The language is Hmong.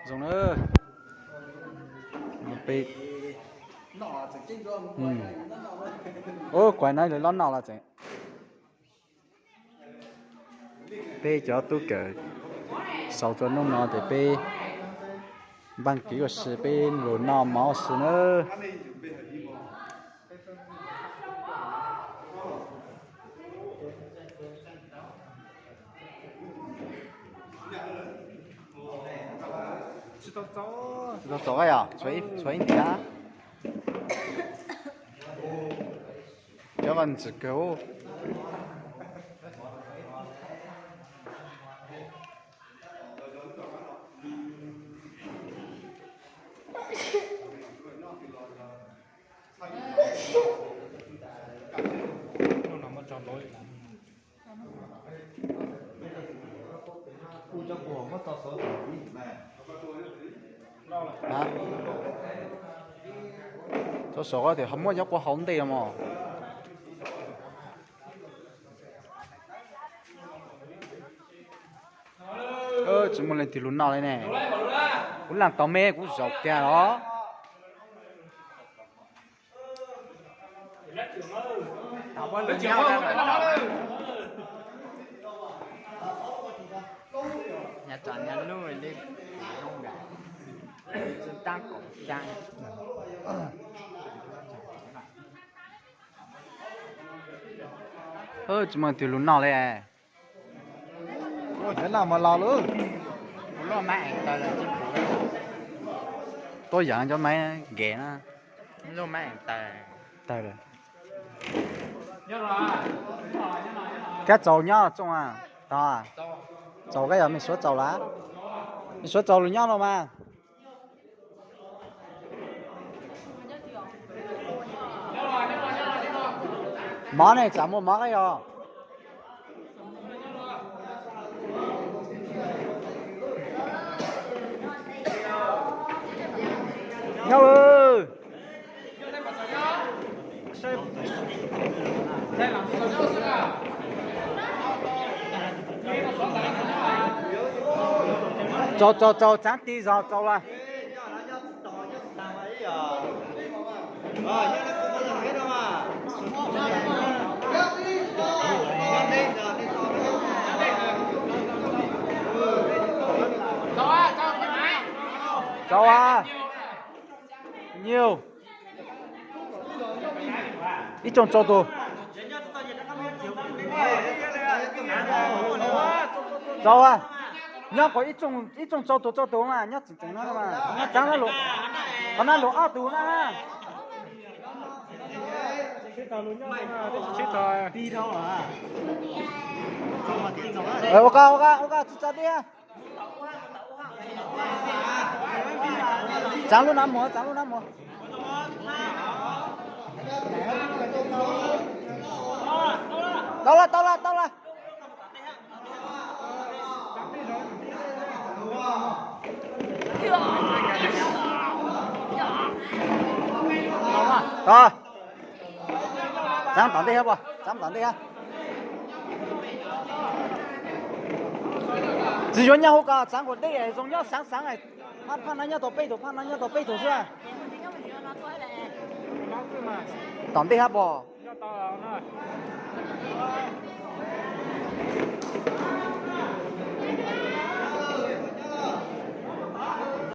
Zoo na. Peb, ub, kuv hais no lawv loj noj los tseem. Peb cov tub kawm sau rua nub no ces peb npaj kev ua si, peb lug noj mov ua si nawb. Tsis tau txaus yog, tshuav ib ntiav. Cov vaj ntxwv kawg. Txog saum tias ho muab cov qua hauv ntej mog. Tsis muaj leej twg lug noj li ne. Kuv laaj tau me kuv zaum kag los. Tsis muaj leej twg lug noj li. Tuab yam cov maiv nkev na. Tawg lawm. Kab txaus nyob tsoom a? Tau, txaus kab yog mej suav txaus lawm. Mej suav txaus lug nyob los mas. Mov ne, tsam muaj mov kab yog. Nyob lawm. Txaus txaus txaus, tsaav tig zog txaus lawm. Txaus a. Nyiu. Ib tsoom rau tug. Txaus a. Nyob kom ib tsoom rau tug rau tug mas nyob tseem tseem no mas. Txaav, qhov no lug ob tug na. Ua koj, ua koj, ua koj tsi tso deb. Tsaav lub no mus, tsaav lub no mus. Tau lawm, tau lawm, tau lawm. Tau. Tsaav tom ntej hab, tsaav tom ntej hab. Tsis yuav nyob hauv ko, tsaav nkaus deb zoo nyob xaav xaav. Phaj no nyob tau peb tug, phaj no nyob tau peb tug xwb. Tom ntej hab pog.